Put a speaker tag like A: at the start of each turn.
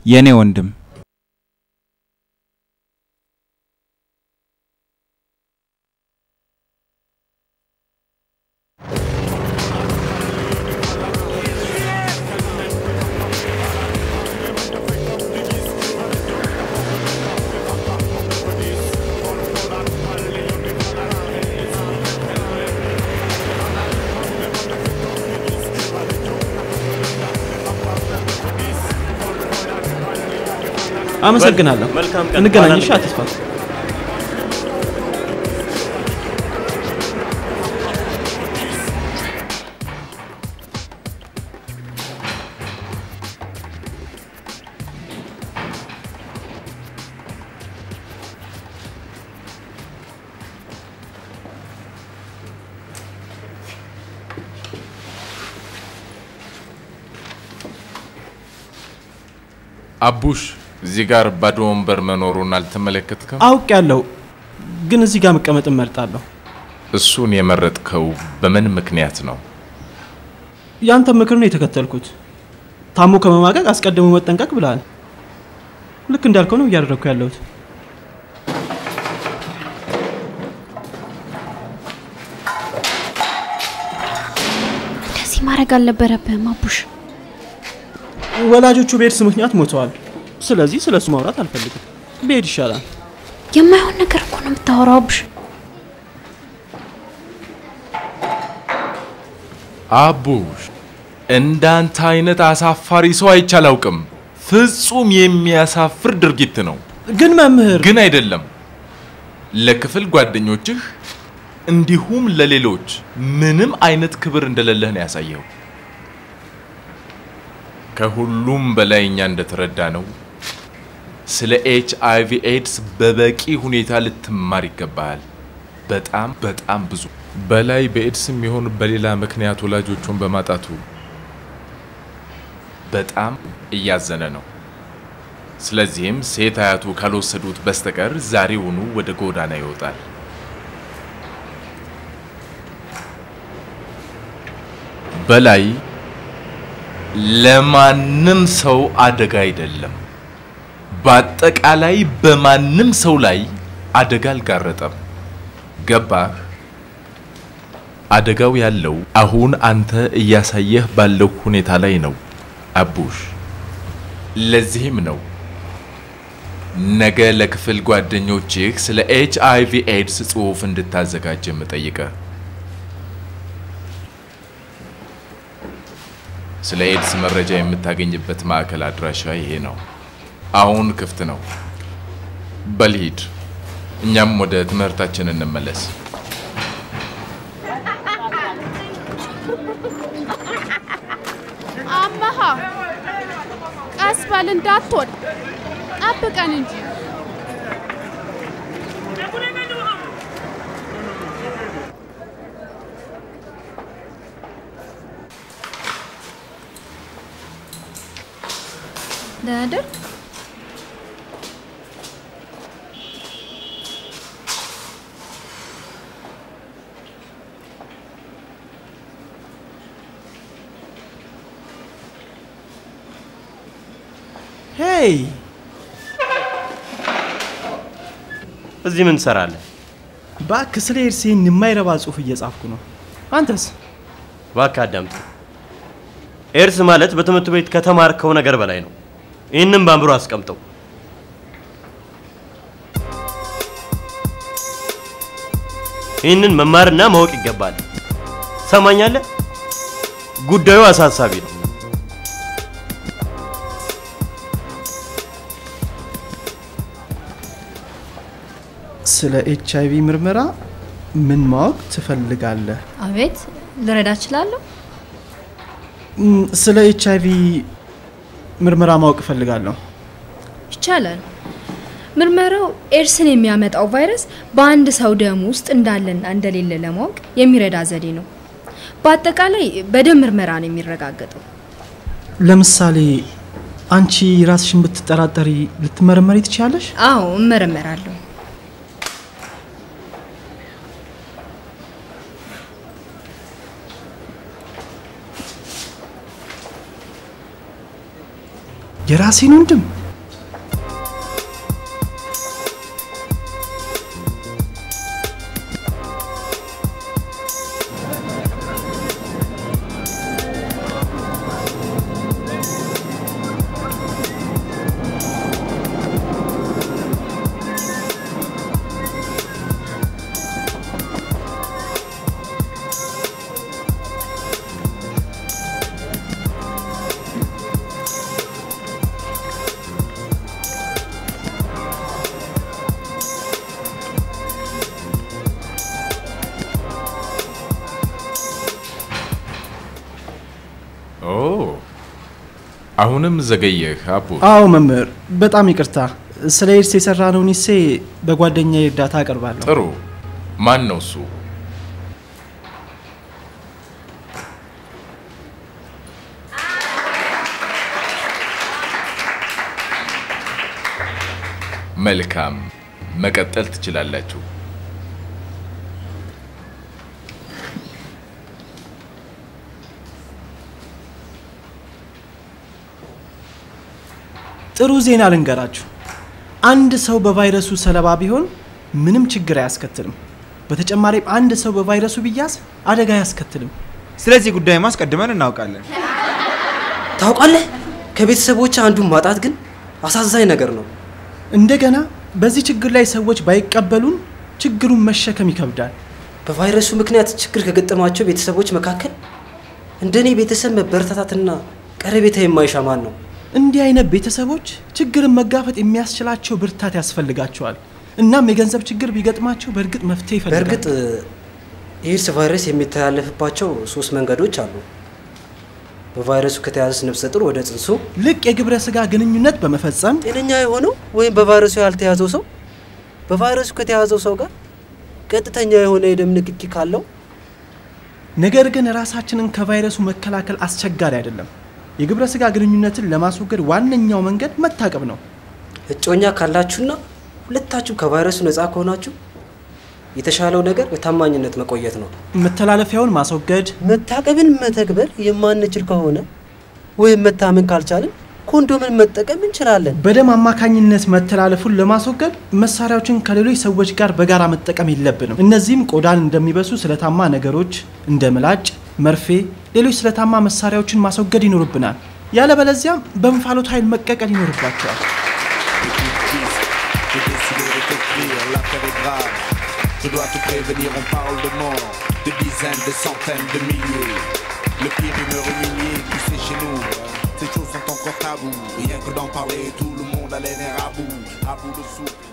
A: የኔ ወንድም።
B: አመሰግናለሁ። እንገናኝ። እሺ አትስፋ።
C: አቡሽ እዚህ ጋር ባዶ ወንበር መኖሩን አልተመለከትክም?
B: አውቄያለሁ፣ ግን እዚህ ጋር መቀመጥ እመርጣለሁ።
C: እሱን የመረጥከው በምን ምክንያት ነው?
B: ያንተ ምክር ነው የተከተልኩት። ታሞ ከመማቀቅ አስቀድሞ መጠንቀቅ ብለሃል። ልክ እንዳልከው ነው እያደረግኩ ያለሁት።
D: እንደዚህ ማድረግ አልነበረብህም አቡሽ።
B: ወላጆቹ በኤድስ ምክንያት ሞተዋል። ስለዚህ ስለሱ ማውራት አልፈልግም። ብሄድ ይሻላል።
D: የማይሆን ነገር እኮ ነው የምታወራው አቡሽ።
C: አቡሽ እንዳንተ አይነት አሳፋሪ ሰው አይቼ አላውቅም። ፍጹም የሚያሳፍር ድርጊት ነው።
B: ግን መምህር
C: ግን አይደለም። ለክፍል ጓደኞችህ እንዲሁም ለሌሎች ምንም አይነት ክብር እንደሌለህ ነው ያሳየው። ከሁሉም በላይ እኛ እንደተረዳ ነው ስለ ኤች አይቪ ኤድስ በበቂ ሁኔታ ልትማር ይገባሃል። በጣም በጣም ብዙ። በላይ በኤድስም ይሁን በሌላ ምክንያት ወላጆቹን በማጣቱ በጣም እያዘነ ነው። ስለዚህም ሴት አያቱ ካልወሰዱት በስተቀር ዛሬውኑ ወደ ጎዳና ይወጣል። በላይ ለማንም ሰው አደጋ አይደለም። በአጠቃላይ በማንም ሰው ላይ አደጋ አልጋረጠም። ገባህ? አደጋው ያለው አሁን አንተ እያሳየህ ባለው ሁኔታ ላይ ነው አቡሽ። ለዚህም ነው ነገ ለክፍል ጓደኞችህ ስለ ኤች አይቪ ኤድስ ጽሑፍ እንድታዘጋጅ የምጠይቅህ። ስለ ኤድስ መረጃ የምታገኝበት ማዕከል አድራሻ ይሄ ነው። አሁን ክፍት ነው። በል ሂድ፣ እኛም ወደ ትምህርታችን እንመለስ።
E: አመሃ ቀስ በል እንዳትወድቅ፣ ጠብቀን እንጂ።
F: ደህና አደርክ?
B: ሄይ፣
G: እዚህ ምን ትሰራለህ?
B: እባክህ ስለ ኤድስ ይህን የማይረባ ጽሑፍ እየጻፍኩ ነው። አንተስ?
G: እባክህ አዳምጥ። ኤድስ ማለት በትምህርት ቤት ከተማርከው ነገር በላይ ነው። ይህንን በአእምሮ አስቀምጠው። ይህንን መማርና ማወቅ ይገባል። ሰማኛለህ? ጉዳዩ አሳሳቢ ነው።
B: ስለ ኤች አይቪ ምርመራ ምን ማወቅ ትፈልጋለህ?
F: አቤት፣ ልረዳ እችላለሁ?
B: ስለ ኤች አይቪ ምርመራ ማወቅ እፈልጋለሁ።
F: ይቻላል። ምርመራው ኤድስን የሚያመጣው ቫይረስ በአንድ ሰው ደም ውስጥ እንዳለና እንደሌለ ለማወቅ የሚረዳ ዘዴ ነው። በአጠቃላይ በደም ምርመራ ነው የሚረጋገጠው።
B: ለምሳሌ አንቺ ራስሽን ብትጠራጠሪ ልትመረመሪ ትችያለሽ?
F: አዎ፣ እመረመራለሁ።
B: የራሴን ወንድም?
C: አሁንም ዘገየህ አቡ።
B: አዎ መምህር፣ በጣም ይቅርታ። ስለ ኤድስ የሰራነውን essay በጓደኛዬ እርዳታ አቀርባለሁ።
C: ጥሩ። ማን ነው እሱ? መልካም፣ መቀጠል ትችላላችሁ።
B: ጥሩ ዜና ልንገራችሁ። አንድ ሰው በቫይረሱ ሰለባ ቢሆን ምንም ችግር አያስከትልም። በተጨማሪም አንድ ሰው በቫይረሱ ቢያዝ አደጋ አያስከትልም።
A: ስለዚህ ጉዳይ ማስቀድመን እናውቃለን።
H: ታውቃለህ፣ ከቤተሰቦች አንዱን ማጣት ግን አሳዛኝ ነገር ነው።
B: እንደገና በዚህ ችግር ላይ ሰዎች ባይቀበሉን ችግሩን መሸከም ይከብዳል።
H: በቫይረሱ ምክንያት ችግር ከገጠማቸው ቤተሰቦች መካከል እንደኔ ቤተሰብ መበረታታትና ቀረቤታ የማይሻ ማን ነው?
B: እንዲህ አይነት ቤተሰቦች ችግርን መጋፈጥ የሚያስችላቸው ብርታት ያስፈልጋቸዋል። እናም የገንዘብ ችግር ቢገጥማቸው በእርግጥ መፍትሄ ይፈልጋሉ።
H: በእርግጥ የኤድስ ቫይረስ የሚተላለፍባቸው 3 መንገዶች አሉ። በቫይረሱ ከተያዘ ነፍሰ ጡር ወደ ጽንሱ፣
B: ልቅ የግብረ ስጋ ግንኙነት በመፈጸም፣
H: ጤነኛ የሆነው ወይም በቫይረሱ ያልተያዘው ሰው በቫይረሱ ከተያዘው ሰው ጋር ቀጥተኛ የሆነ የደም ንክኪ ካለው።
B: ነገር ግን ራሳችንን ከቫይረሱ መከላከል አስቸጋሪ አይደለም። የግብረ ስጋ ግንኙነትን ለማስወገድ ዋነኛው መንገድ መታቀብ ነው።
H: እጮኛ ካላችሁና ሁለታችሁ ከቫይረሱ ነፃ ከሆናችሁ የተሻለው ነገር በታማኝነት መቆየት ነው።
B: መተላለፊያውን ማስወገድ፣
H: መታቀብን መተግበር የማንችል ከሆነ ወይም መታመን ካልቻልን ኮንዶምን መጠቀም እንችላለን።
B: በደም አማካኝነት መተላለፉን ለማስወገድ መሳሪያዎችን ከሌሎች ሰዎች ጋር በጋራ መጠቀም የለብንም። እነዚህም ቆዳን እንደሚበሱ ስለታማ ነገሮች እንደ ምላጭ፣ መርፌ፣ ሌሎች ስለታማ መሳሪያዎችን ማስወገድ ይኖርብናል። ያለበለዚያም በእንፋሎት ኃይል መቀቀል ይኖርባቸዋል።
I: Je dois te prévenir, on parle de mort, de dizaines, de centaines, de milliers. Le pire humeur humilié, tu sais chez nous, ces choses sont encore tabous. Rien que d'en parler, tout le monde a les nerfs à bout de souffle.